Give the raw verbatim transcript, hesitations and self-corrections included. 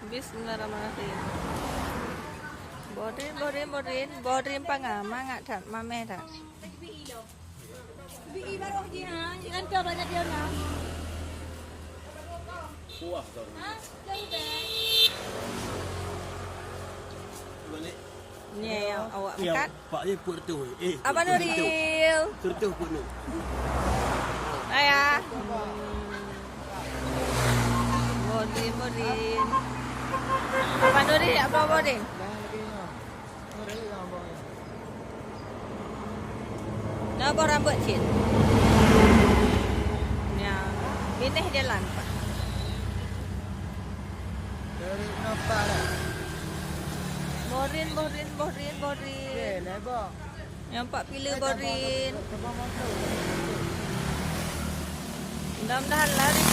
Bismillahirrahmanirrahim. Bodrin, bodrin, bodrin, bodrin panga, mangat that, mameh that. Puah tau. Balik. Ni yang awak angkat. Pak ni put tu. Eh, Abang Nuril. Tertuh put tu. Ayah. Bodin, bodin. Abang Nuril, apa bodin? Dah boh rambut cit. Ya, binéh jalan, Pak. Bodin, bodin, bodin, bodin. Nyang pak pile bodin. Mudah-mudahan laris